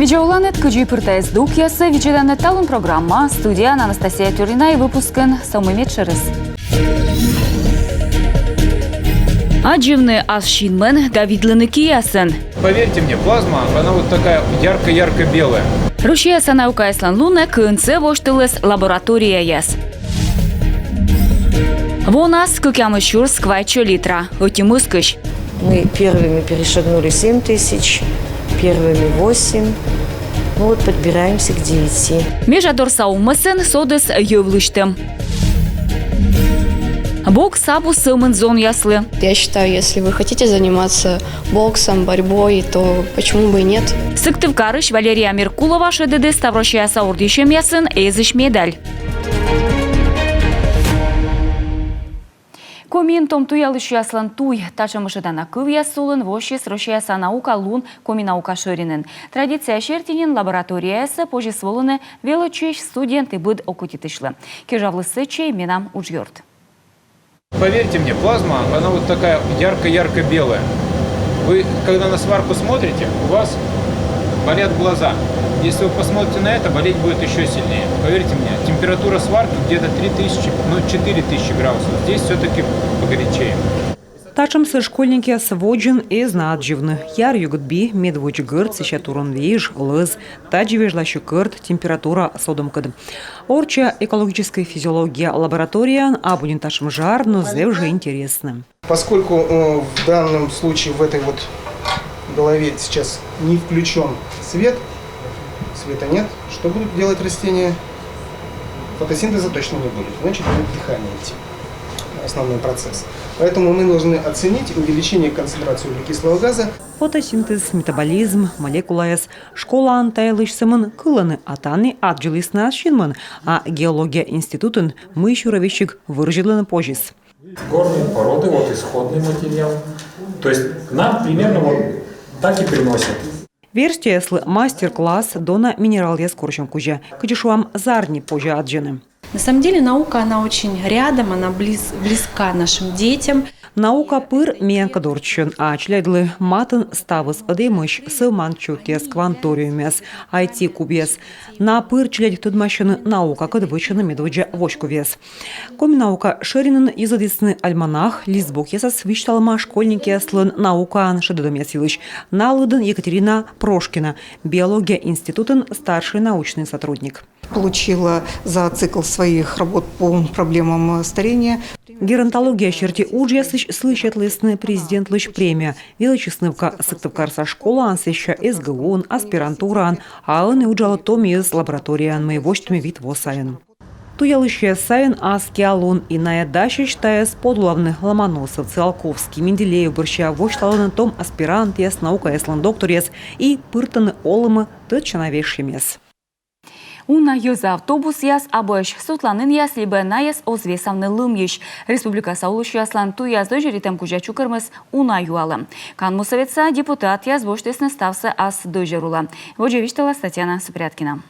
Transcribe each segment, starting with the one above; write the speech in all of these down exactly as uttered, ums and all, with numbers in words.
Видза оланныд, кыдзи пыр тайӧ здукъясӧ видзӧданныд «Талун» программа. Студияын Анастасия Тюрина. И выпускын сӧмын медшӧрыс. Аддзывны ас синмӧн да видлыны киясӧн. Поверьте мне, плазма, она вот такая ярко-ярко-белая. Россияса наукаяслӧн лунӧ кынсӧ восьтылісны лабораторияяс. Вонас кӧкъямыс сюрс квайтсё литра, ӧти мыскысь. Мы первыми перешагнули семь тысяч, первыми восемь. Ну вот, подбираемся к девяти. Межадорса овмӧсын содіс йӧв лысьтӧм. Бокс абу сӧмын зонъяслы. Я считаю, если вы хотите заниматься боксом, борьбой, то почему бы и нет? Сыктывкарысь Валерия Меркулова шедӧдіс ставроссияса ордйысьӧмъясын эзысь медаль. Комиын том туялысьяслӧн туй. Татшӧм ӧшӧдана кывъяс сулын воссис Россияса наука лун Коми наука шӧринын. Традиция серти нин лабораторияясӧ позис волыны велӧдчысь, студент и быд окотитысьлы. Кежавліс сэтчӧ и менам уджъёрт. Поверьте мне, плазма, она вот такая ярко-ярко-белая. Вы, когда на сварку смотрите, у вас болят глаза. Если вы посмотрите на это, болеть будет еще сильнее. Поверьте мне, температура сварки где-то три тысячи, ну, четыре тысячи градусов. Здесь все-таки погорячее. Татшӧмсӧ школьникъяс водзын эз на аддзывны. Яр югыд би, медводз гӧрд, сэсся турун веж, лӧз. Тадзи вежласьӧ кӧрт температура содӧмкӧд. Орчча экологическӧй физиология лабораторияын абу нин татшӧм жар, но зэв жӧ интереснӧ. Поскольку, э, в данном случае в этой вот голове сейчас не включён свет, света нет, что будут делать растения? Фотосинтеза точно не будет, значит, будет дыхание идти, основной процесс. Поэтому мы должны оценить увеличение концентрации углекислого газа. Фотосинтез, метаболизм, молекулаяс. Школаын та йылысь сӧмын кылӧны, а тані аддзылісны ас синмӧн, а геология институтын мый сюрӧ весиг вӧрзьӧдлыны позис. Горные породы, вот исходный материал. То есть нам примерно вот так и приносят. Верстьӧяслы мастер-класс дона минералъяс корсьӧм кузя. Кыдзи шуам, зарни позьӧ аддзыны. На самом деле наука, она очень рядом, она близ-, близка нашим детям. Наука пыр миянкӧд орччӧн, а челядьлы матын ставыс ӧд эмӧсь: сӧвманд чёртъяс, кванториумъяс, I T-кубъяс. На пыр челядь тӧдмасьӧны наукакӧд, вӧчӧны медводдза воськовъяс. Коми наука шӧринын йӧзӧдісны альманах, листбокъясас висьталӧма школьникъяслӧн наукаӧн шедӧдӧмъяс йылысь. На лыдын Екатерина Прошкина, биология институтын старший научный сотрудник. Получила за цикл своих работ по проблемам старения. Геронтология серти уджъясысь сылы сетлісны президентлысь премия. Велӧдчисны кӧ Сыктывкарса школаын, сэсся СГУ-ын, аспирантураын, а ӧні уджалӧ том йӧз лабораторияын, мый восьтӧма вит во сайын. Туялысьяс сайын аскиа лун, и найӧ дасьӧсь тайӧс подулавны: Ломоносов, Циолковский, Менделеев бӧрся восьлалӧны том аспирантъяс, наукаяслӧн докторъяс и пыртӧны олӧмӧ тӧдчана вежсьӧмъяс. Уна йӧза автобусъяс абуӧсь сутланінъяс либӧ найӧс оз весавны лымйысь. Республикаса олысьяслӧн туйяс дӧзьӧритӧм кузя чукӧрмис уна юалӧм. Канму сӧветса депутатъяс босьтісны ставсӧ ас дӧзьӧр улӧ. Водзӧ висьталас Татьяна Супряткина.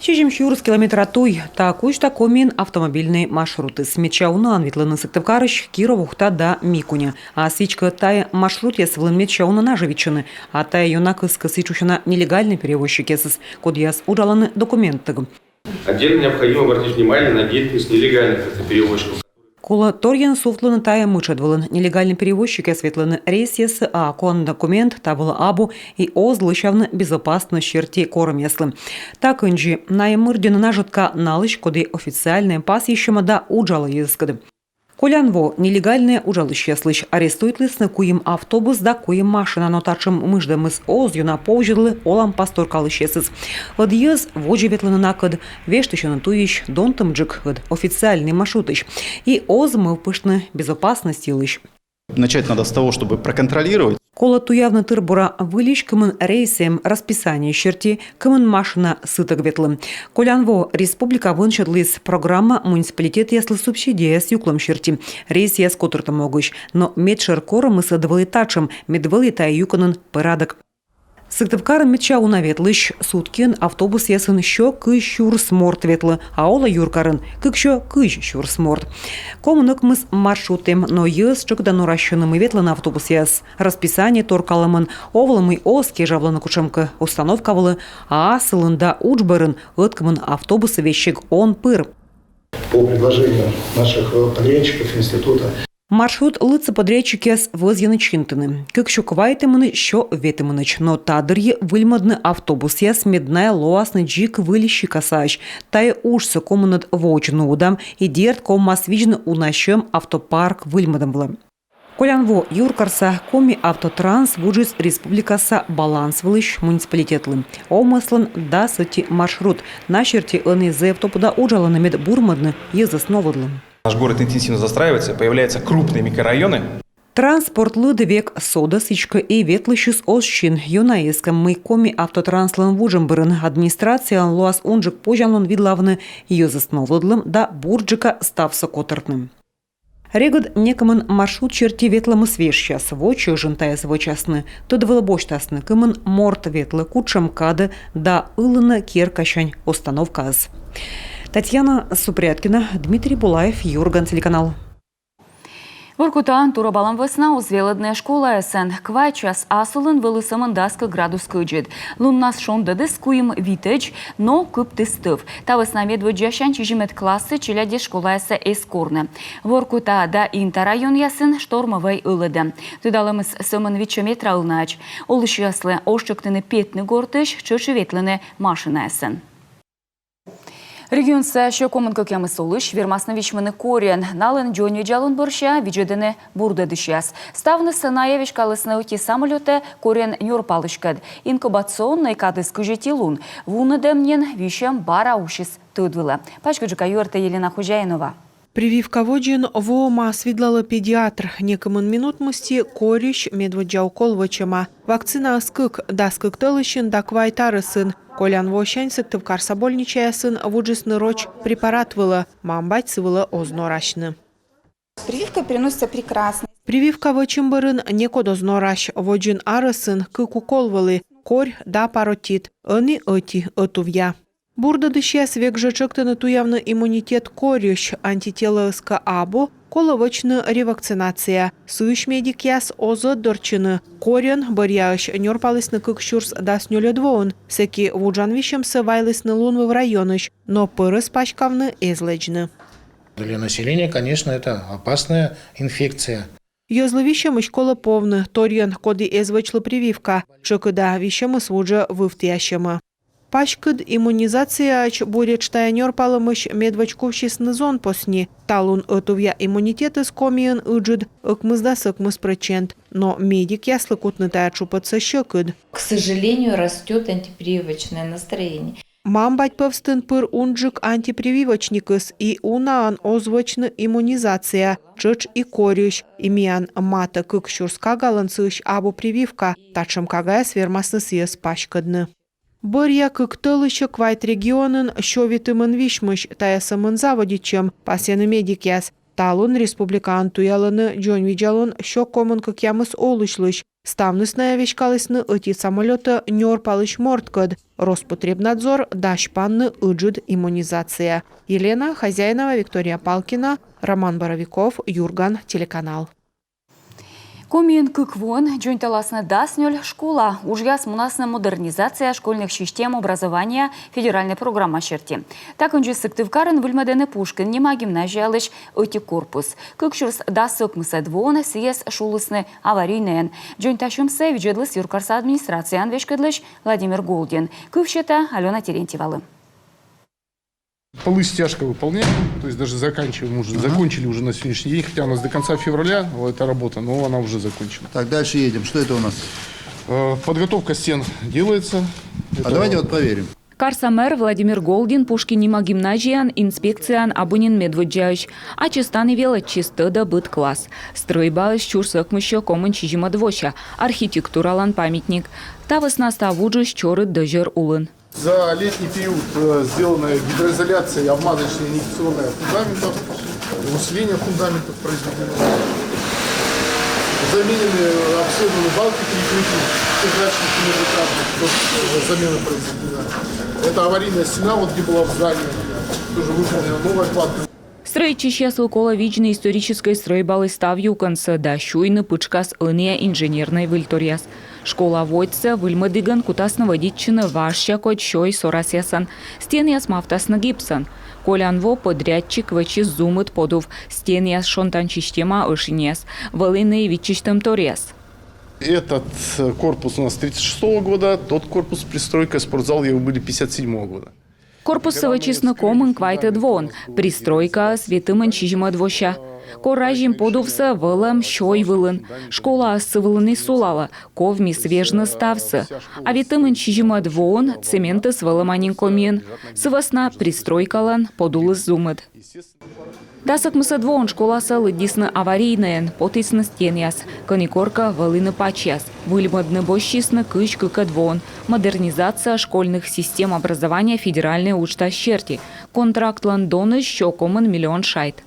Сизим сюрс километра туй — та кузьта Комиын автомобильнӧй маршрутыс. Медся унаӧн ветлӧны Сыктывкарысь Киров, Ухта да Микуньӧ. А сідзкӧ, тайӧ маршрутъяс вылын медся уна на жӧ виччӧны. А тайӧ ёна кыскӧ сідз шусяна нелегальнӧй перевозчикъясӧс, кодъяс уджалӧны документтӧг. Отдельно необходимо обратить внимание на деятельность нелегальных автоперевозчиков. Колӧ торйӧн сувтлыны тайӧ мытшӧд вылын. Нелегальнӧй перевозчикъяс ветлӧны рейсъясӧ, а колана документ та вылӧ абу, и оз лӧсявны безопасность серти корӧмъяслы. Та кындзи, найӧ мырддьӧны нажӧтка налысь, коді официальнӧя пасйысьӧма да уджалӧ йӧзыскӧд. Колян во нелегальнӧй уджалысьяслысь. Арестуйтлісны куим автобус да куим машина, но татшӧм мыждӧмыс оз ёна повзьӧдлы оланпас торкалысьясӧс. Ӧд йӧз водзӧ ветлӧны накӧд, вештысьӧны туйысь донтӧмджык, ӧд официальнӧй маршрутысь. И оз мӧвпыштны безопасность йылысь. Начать надо с того, чтобы проконтролировать. Колӧ туявны тыр-бура выльысь, кымын рейс эм, расписание серти, кымын машина сытӧг ветлӧ. Колян во республика вынсьӧдліс программа муниципалитетъяслы субсидияяс юклӧм серти рейсъяс котыртӧм могысь. Но медшӧр корӧмыс ӧд вӧлі татшӧм, мед вӧлі тайӧ юкӧнын пӧрадок. Сыктывкарын медся уна ветлысь суткиын автобусъясын сё кызь сюрс морт ветлӧ, а олӧ юркарын кык сё кызь сюрс морт. Комын ӧкмыс маршрут эм, но йӧз тшӧкыда норасьӧны, мый ветлӧны автобусъяс. Расписание торкалӧмын, овлӧ, мый оз кежавлыны кутшӧмкӧ остановка вылӧ, а асылын да удж бӧрын ӧткымын автобусӧ весиг он пыр. По предложению наших, э, подрядчиков института. Маршрут лыдсӧ подрядчикъяс вӧзйӧны чинтыны кык сё квайтымынӧдз сё ветымынӧдз, но та дырйи выльмӧдны автобусъяс, мед найӧ лоасны дзик выль сикасаӧсь. Тайӧ уджсӧ комынӧд водзӧ нуӧдам, и дерт ковмас видзны уна сьӧм автопарк выльмӧдӧм вылӧ. Колян во юркарса «Коми автотранс» вуджис республикаса баланс вылысь муниципалитетлы. Овмӧслӧн дас ӧти маршрут. На серти ӧні зэв топыда уджалӧны, мед бурмӧдны йӧзӧс новлӧдлы. Наш город интенсивно застраивается, появляются крупные микрорайоны. Транспорт лыд век содӧ, сідзкӧ и ветлысьыс оз син. Ёна эскам, мый «Коми автотранслӧн» вуджӧм бӧрын администрацияын лоас унджык позянлун видлавны йӧзӧс новлӧдлӧм да бурджыка ставсӧ котыртны. Регыд некымын маршрут серти ветлӧмыс вежсяс. Во чӧжӧн тайӧс вӧчасны, тӧд вылӧ босьтасны, кымын морт ветлӧ, кутшӧм кадӧ да ылын-ӧ керкасянь остановкаыс. Татьяна Супряткина, Дмитрий Булаев, «Юрган» телеканал. Воркутаын турабалӧм вӧсна оз велӧдны школаясын. Квайт час асылын вӧлі сӧмын дас кык градус кӧдзыд. Луннас шондӧдіс куим-витӧдз, но кыптіс тӧв. Та вӧсна медводдзасянь сизимӧд классӧ челядьӧс школаясӧ эз корны. Воркута да Инта районъясын штормӧвӧй ылӧдӧ. Тыдалӧмыс сӧмын витсё метра ылнаӧдз. Олысьяслы оз тшӧктыны петны гортысь, тшӧтш и ветлыны машинаясӧн. Регионса сё комын кӧкъямыс олысь вермасны висьмыны корйӧн. Налӧн дзоньвидзалун бӧрся видзӧдӧны бурдӧдысьяс. Ставныс найӧ веськалісны ӧти самолётӧ корйӧн нёрпалыськӧд. Инкубационнӧй кадыс кызь ӧти лун. Вунӧдӧм нин висьӧм бара усис тӧд вылӧ. Паськыдджыка юӧртӧ Елена Хозяинова. Прививка водзын воӧмаӧс видлалӧ педиатр. Некымын минут мысти корйысь медводдза укол вӧчӧма. Вакцинаыс кык: дас кык тӧлысьын да квайт арӧсын. Колян воӧсянь Сыктывкарса больничаясын вуджисны роч препарат вылӧ. Мам-бать сы вылӧ оз норасьны. Прививка переносится прекрасно. Прививка вӧчӧм бӧрын некод оз норась. Водзын арӧсын кык укол вӧлі: корь да паротит. Ӧні ӧти, ӧтувъя. Бурдӧдысьяс век жӧ тшӧктӧны туявны иммунитет корйысь. Антителӧыс кӧ абу, колӧ вӧчны ревакцинация. Сыысь медикъяс оз ӧтдортчыны. Корйӧн бӧръяысь нёрпалісны кык сюрс дас нёльӧд воын. Сэки вуджан висьӧмсӧ вайлісны Лунвыв районысь, но пӧрӧс паськавны эз лэдзны. Для населения, конечно, это опасная инфекция. Йӧзлы висьӧмысь колӧ повны, торйӧн коді эз вӧчлы прививка. Тшӧкыда висьӧмыс вуджӧ вывтіасьӧмӧ. Паськыд иммунизацияӧдз буретш тайӧ нёрпалӧмысь медводз кувсисны зонпосни. Талун ӧтувъя иммунитетыс Комиын ыджыд, ӧкмысдас ӧкмыс прӧчент. Но медикъяслы кутны тайӧ тшупӧдсӧ сьӧкыд. К сожалению, растёт антипрививочное настроение. Мам-бать пӧвстын пыр унджык антипрививочникыс, и унаӧн оз вӧчны иммунизация, тшӧтш и корйысь. И миян матӧ кык сюрс кагалӧн сыысь абу прививка. Татшӧм кагаяс вермасны сійӧс паськӧдны. Бӧръя кык тӧлысьӧ квайт регионын сё витымын висьмысь. Тайӧ сӧмын заводитчӧм, пасйӧны медикъяс. Талун республикаын туялӧны дзоньвидзалун сё комын кӧкъямыс олысьлысь. Ставныс найӧ веськалісны ӧти самолётӧ нёрпалысь морткӧд. Роспотребнадзор дась панны ыджыд иммунизация. Елена Хозяинова, Виктория Палкина, Роман Боровиков, «Юрган» телеканал. Комиын кык воӧн дзоньталасны дас нёль школа. Уджъяс мунасны «Модернизация школьных систем образования» федеральнӧй программа серти. Та кындзи Сыктывкарын выльмӧдӧны Пушкин нима гимназиялысь ӧти корпус. Кык сюрс дас ӧкмысӧд воын сійӧс шулісны аварийнӧйӧн. Дзоньтасьӧмсӧ видзӧдліс юркарса администрацияӧн веськӧдлысь Владимир Голдин. Кыв сета Алёна Терентьевалы. Полы стяжка выполняем, то есть даже заканчиваем уже. Ага. Закончили уже на сегодняшний день, хотя у нас до конца февраля, э, эта работа, но она уже закончена. Так, дальше едем. Что это у нас? Э, подготовка стен делается. А это давайте вот проверим. Карса мэр Владимир Голдин Пушкин нима гимназияын инспекцияын абу нин медводдзаысь. Ачыс тані велӧдчис, тӧдӧ быд класс. Стрӧйбаыс сюрс ӧкмыссё комын сизимӧд вося, архитектуралӧн памятник. Та вӧсна став уджыс чорыд дӧзьӧр улын. За летний период, э, сделана гидроизоляция и обмазочная инъекционная фундаментов, усиление фундаментов произведено. Заменены, обследованы балки перекрытий, прозрачных межэтажных, вот, э, замена произведена. Это аварийная стена, вот где была в здании, тоже выполнена новая кладка. Стрӧитчысьяслы колӧ видзны историческӧй стрӧйбалы став юкӧнсӧ да сюйны пытшкас ӧнія инженернӧй выльторъяс. Школа водзсӧ выльмӧдігӧн кутасны вӧдитчыны важся кодь сёй сорасъясӧн. Стенъяс мавтасны гипсӧн. Колян во подрядчик вӧчис зумыд подув, стенъяс, шонтан система, ӧшиньяс. Вӧліны и виччысьтӧмторъяс. Этот э, корпус у нас тридцать шестого года, тот корпус пристройка, спортзал его были пятьдесят седьмого года. Корпуссӧ вӧчисны комын квайтӧд воын, пристройкаыс ветымын сизимӧд вося. Кор разим подувсӧ, вӧлӧм сёй вылын. Школаыс сы вылын и сулалӧ, ковмис вежны ставсӧ. А ветымын сизимӧд воын цементыс вӧлӧма нин Комиын. Сы вӧсна пристройкалӧн подулыс зумыд. Дас ӧкмысӧд воын школасӧ лыддисны аварийнӧйӧн, потісны стенъяс, кӧні коркӧ вӧліны пачьяс. Выльмӧдны босьтчисны кызь кыкӧд воын. Модернизация школьных систем образования федеральнӧй уджтас серти. Контрактлӧн доныс сё комын миллион шайт.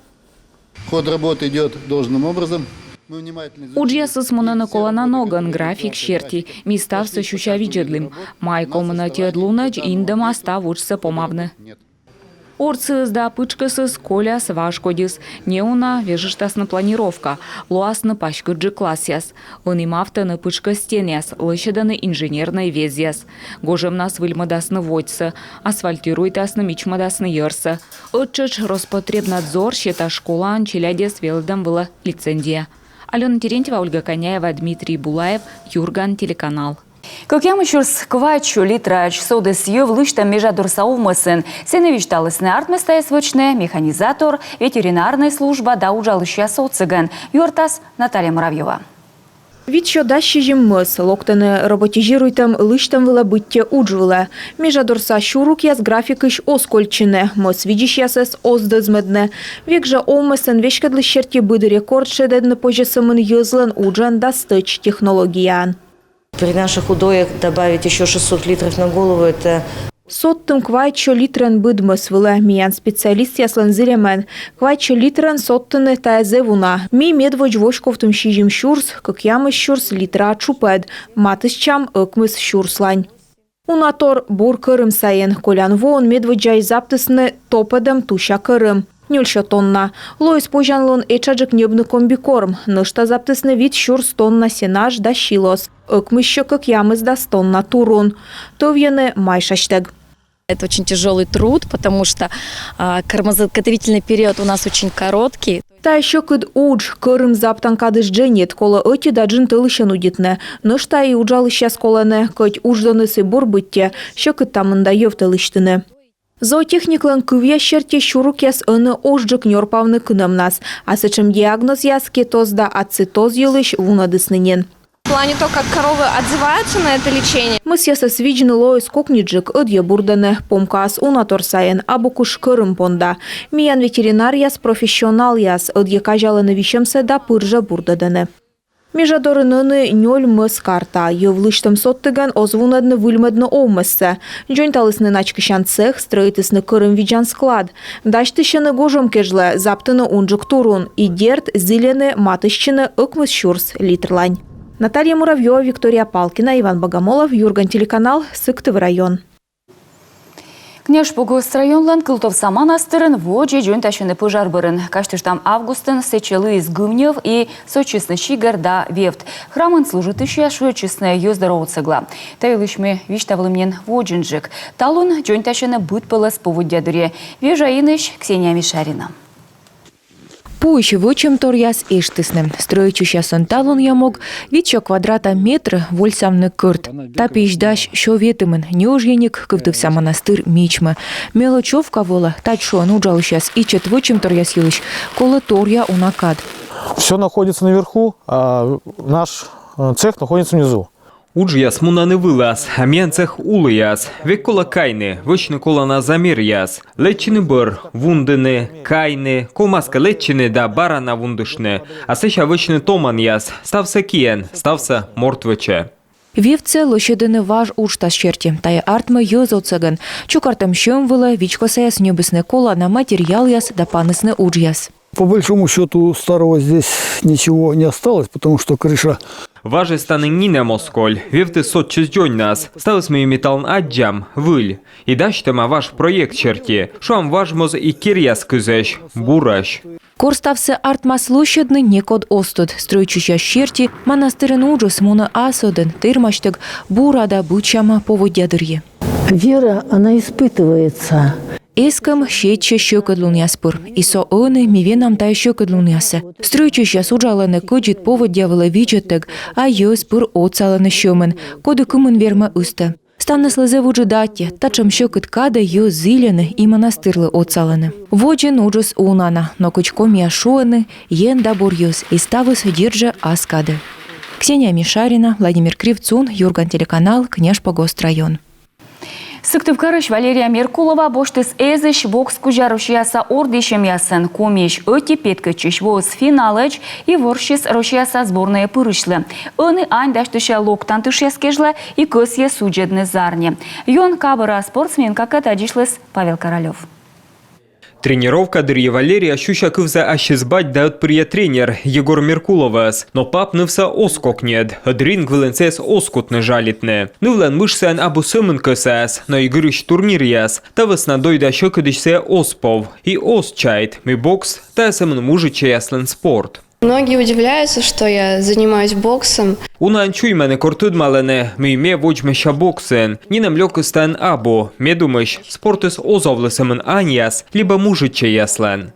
Ход работы идет должным образом. Мы внимательно изучили Уджъясыс мунӧны колана ногӧн, график серти. Ми ставсӧ сюся видзӧдлім. Май комын ӧтиӧд лунӧдз индӧма став уджсӧ помавны. Ордсӧыс да пытшкӧсыс коляс важ кодьыс. Неуна вежыштасны планировка. Лоасны паськыдджык классъяс. Ӧні мавтӧны пытшкӧс стенъяс, лӧсьӧдӧны инженернӧй везъяс. Гожӧмнас выльмӧдасны водзсӧ, асфальтируйтасны, мичмӧдасны йӧрсӧ. Ӧттшӧтш Роспотребнадзор сетас школаын челядьӧс велӧдӧм вылӧ лицензия. Алёна Терентьева, Ольга Коняева, Дмитрий Булаев, Юрган телеканал. Кӧкъямыс сюрс квайтсё литраӧдз содіс йӧв лысьтӧм Межадорса овмӧсын. Сэні висьталісны, артмӧс тайӧс вӧчны механизатор, ветеринарнӧй служба да уджалысьяс отсӧгӧн. Юӧртас Наталья Муравьёва. Витсё дас сизим мӧс локтӧны роботизируйтӧм лысьтӧм вылӧ быттьӧ удж вылӧ. Межадорса сюрукъяс графикысь оз кольччыны, мӧс видзысьясӧс оз дӧзмӧдны. Век жӧ овмӧсӧн веськӧдлысь серти быд рекорд шедӧдны позьӧ сӧмын йӧзлӧн уджӧн да стӧч технологияӧн. При наших удоях добавить еще шестьсот литров на голову, это Содтім квайтсё литрӧн быд мӧс вылӧ. Миян специалистъяслӧн зільӧмӧн, квайтсё литрӧн содтыны тайӧ зэв уна. Ми медводз воськовтім сизим сюрс, кӧкъямыс сюрс литра тшупӧд, матыстчам ӧкмыс сюрслань. Уна тор бур кӧрым сайын. Колян воын медводдзаысь заптісны топӧдӧм туся кӧрым. Нёльсё тонна. Лоис позянлун этшаджык ньӧбны комбикорм. Нӧшта заптісны вит сюрс тонна сенаж да силос. Ӧкмыссё кӧкъямысдас тонна турун. Тӧвйӧны майшасьтӧг. Это очень тяжелый труд, потому что а, кормозаготовительный период у нас очень короткий. Тайӧ сьӧкыд удж. Кӧрым заптан кадыс дженьыд, колӧ ӧти да джын тӧлысьӧн удитны. Нӧшта и уджалысьяс колӧны. Кӧть удждоныс и бур быттьӧ, сьӧкыд та мында йӧвтӧ лысьтыны. Зоотехниклӧн кывъяс серти, сюрукъяс ӧні озджык нёрпавны кынӧмнас, а сэтшӧм диагнозъяс, кетоз да ацетоз йылысь, вунӧдісны нин. В плане то, как коровы отзываются на это лечение. Мӧсъясӧс видзны лоис кокниджык, ӧдйӧ бурдӧны. Помкаыс уна тор сайын, абу кыш кӧрым понда. Миян ветеринаръяс профессионалъяс, ӧдйӧ казялӧны висьӧмсӧ да пыр жӧ бурдӧдӧны. Межадорын ӧні нёль мӧс карта. Йӧв лысьтӧм содтігӧн оз вунӧдны выльмӧдны овмӧссӧ. Дзоньталісны начкысян цех, стрӧитісны кӧрым видзан склад. Дасьтысьӧны гожӧм кежлӧ заптыны унджык турун. И дерт, зільӧны матыстчыны ӧкмыс сюрс литрлань. Наталья Муравьёва, Виктория Палкина, Иван Богомолов, Юрган телеканал, Сыктыв район. Княжпогост районлӧн Кылтовса манастырын водзӧ дзоньтасьӧны пӧжар бӧрын. Казьтыштам, августын сэтчӧ лыйис гымньӧв и сотчисны сигӧр да вевт. Храмын служитысьяс шыӧдчисны йӧз дорӧ отсӧгла. Та йылысь ми висьтавлім нин водзынджык. Талун дзоньтасьӧны быдпӧлӧс поводдя дырйи. Вежа инысь Ксения Мишарина. Пуысь вӧчӧмторъяс эштісны. Стрӧитчысьяслӧн талунъя мог — витсё квадрата метр вольсавны кӧрт. Та пиысь дась сё ветымын. Неужйӧник Кылтовса манастыр мичмӧ. Мелочёвка вылӧ тадз шуӧны уджалысьяс. Ичӧт вӧчӧмторъяс йылысь колӧ торъя уна кад. Все находится наверху, а наш э, цех находится внизу. Уджъяс мунӧны вылас, а миян цех улас. Век колӧ кайны, вӧчны колана замеръяс. Лэччыны бӧр — вундыны, кайны, ковмас кӧ, лэччыны да бара на вундыштны. А сэсся вӧчны томанъяс. Ставсӧ киӧн, ставсӧ морт вӧчӧ. Вевтсӧ лӧсьӧдӧны важ уджтас серти. Тайӧ артмӧ йӧз отсӧгӧн. Чукӧртӧм сьӧм вылӧ вичкосаяс ньӧбисны колана материалъяс да панісны уджъяс. По большому счету, старого здесь ничего не осталось, потому что крыша... Важ эз тані нинӧм оз коль, вевтыс сотчис дзоньнас. Ставыс, мый ми талун аддзам, выль. И дасьтӧма важ проект серти. Шуам, важ моз и керъяс кызӧсь, бурӧсь. Кор ставсӧ артмас лӧсьӧдны, некод оз тӧд. Стрӧитчысьяс серти, монастырын уджыс мунӧ ас ӧдӧн, тэрмасьтӧг бура да быдсяма поводдя дырйи. Вера, она испытывается. Эскӧм сетчӧ сьӧкыдлунъяс пыр. И со ӧні ми венам тайӧ сьӧкыдлунъясӧ. Стрӧитчысьяс уджалӧны кӧдзыд поводдя вылӧ видзӧдтӧг, а йӧз пыр отсалӧны сьӧмӧн, коді кымын вермӧ, ыстӧ. Ставныслы зэв ыджыд аттьӧ, татшӧм сьӧкыд кадӧ йӧз зільӧны и монастырлы отсалӧны. Водзын уджыс уна на, но кыдз комияс шуӧны, Ен да бур йӧз, и ставыс, дерт жӧ, ас кадӧ. Ксения Мишарина, Владимир Кривцун, «Юрган» телеканал, Княжпогост район. Сыктывкарысь Валерия Меркулова босьтіс эзысь бокс кузя Россияса ордйысьӧмъясын. Комиысь ӧти петкӧдчысь воис финалӧдз и ворссис Россияса сборнӧйӧ пырысьлы. Ӧні ань дасьтысьӧ локтан тышъяс кежлӧ и кӧсйӧ судзӧдны зарни. Ён кабыра спортсменкакӧд аддзысьліс Павел Королёв. Тренировка дырйи Валерия сюся кывзӧ ассьыс бать да ӧтпырйӧ тренер Егор Меркуловӧс. Но пап нывсӧ оз кокньӧд. Ӧд ринг вылын сійӧс оз кутны жалитны. Нывлӧн мыш сайын абу сӧмын кӧсаяс, но и гырысь турниръяс. Та вӧсна дой да сьӧкыдысь сійӧ оз пов и оз чайт, мый бокс — тайӧ сӧмын мужичӧйяслӧн спорт. Многие удивляются, что я занимаюсь боксом. Унаӧн чуймӧны, кор тӧдмалӧны, мый ме водзмӧстча боксын. Нинӧм лёкыс таын абу. Ме думысь, спортыс оз овлы сӧмын аньяс либӧ мужичӧйяслӧн.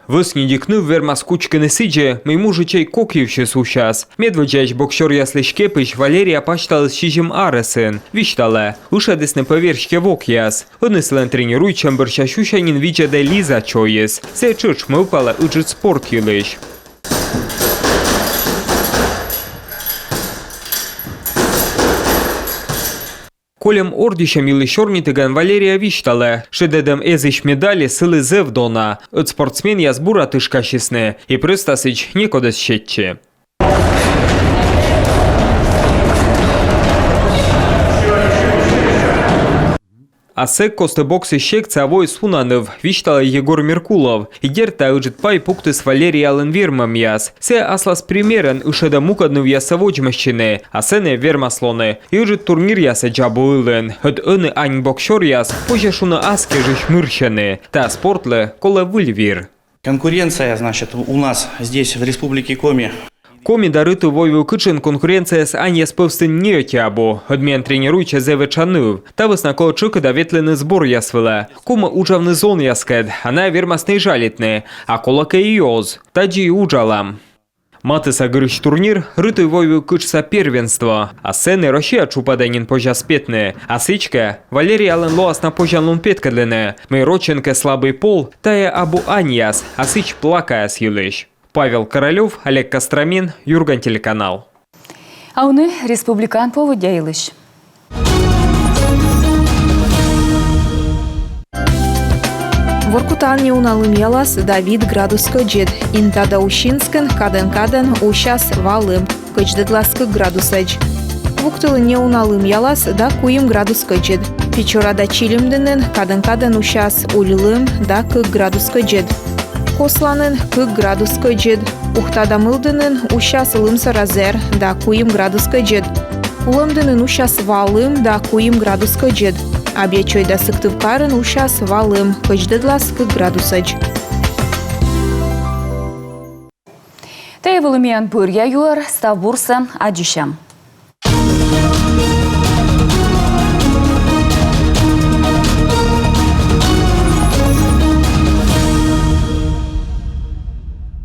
Вӧсньыдик ныв вермас кучкыны сідзи, мый мужичӧй кок йывсьыс усяс. Медводдзаысь боксёръяслысь кепысь Валерия пасьталіс сизим арӧсын. Висьталӧ, ышӧдісны пӧ верстьӧ вокъяс. Ӧні сылӧн тренируйтчӧм бӧрся сюся нин видзӧдӧ Лиза чойыс. Сійӧ тшӧтш мӧвпалӧ ыджыд спорт йылысь. Кольӧм ордйысьӧм йылысь сёрнитігӧн Валерия висьталӧ, шедӧдӧм эзысь медальыс сылы зэв дона. Ӧд спортсменъяс бура тышкасисны, и прӧста сідз некод эз сетчы. А сэк кості боксысь секцияӧ воис уна ныв, висьталӧ Егор Меркулов. И дерт, тайӧ ыджыд пай пуктіс Валериялӧн вермӧмъяс. Сійӧ аслас примерӧн ышӧдӧ мукӧд нывъяссӧ водзмӧстчыны, а сэні вермас лоны и ыджыд турниръясӧдз абу ылын. Ӧд ӧні ань боксёръяс, позьӧ шуны, ас кежысь мырсьӧны. Та спортлы колӧ выль вир. Конкуренция, значит, у нас здесь, в Республике Коми. Коми да Рытыв-Войвыв кытшын конкуренцияыс аньяс пӧвстын ни ӧти абу. Ӧд миян тренируйтчӧ зэв этша ныв. Та вӧсна колӧ тшӧкыда ветлыны сборъяс вылӧ. Ковмӧ уджавны зонъяскӧд, а найӧ вермасны и жалитны, а колӧкӧ и оз. Тадзи и уджалам. Матысса гырысь турнир — Рытыв-Войвыв кытшса первенство. А сэні Россия тшупӧдӧ нин позяс петны. А сідзкӧ, Валериялӧн лоас на позянлун петкӧдлыны, мый рочӧн кӧ слабый пол — тайӧ абу аньяс, а сідз плакаяс йылысь. Павел Королёв, Олег Костромин, «Юрган» телеканал. А ӧні республикаын поводдя йылысь. Воркутаын неуна лымъялас да вит градус кӧдзыд. Инта да Усинскын кадӧн-кадӧн усяс ва лым, кӧдздӧдлас кык градусӧдз. Вуктылын неуна лымъялас да куим градус кӧдзыд. Печора да Чилимдінын кадӧн-кадӧн усяс уль лым да кык градус кӧдзыд. Косланын кык градус кӧдзыд. Ухта да Мылдінын усяс лымсӧра зэр да куим градус кӧдзыд. Улӧмдінын усяс ва лым да куим градус кӧдзыд. Абъячой да Сыктывкарын усяс ва лым, кӧдздӧдлас кык градусӧдз. Тайӧ вӧлі миян бӧръя юӧр. Став бурсӧ, аддзысям.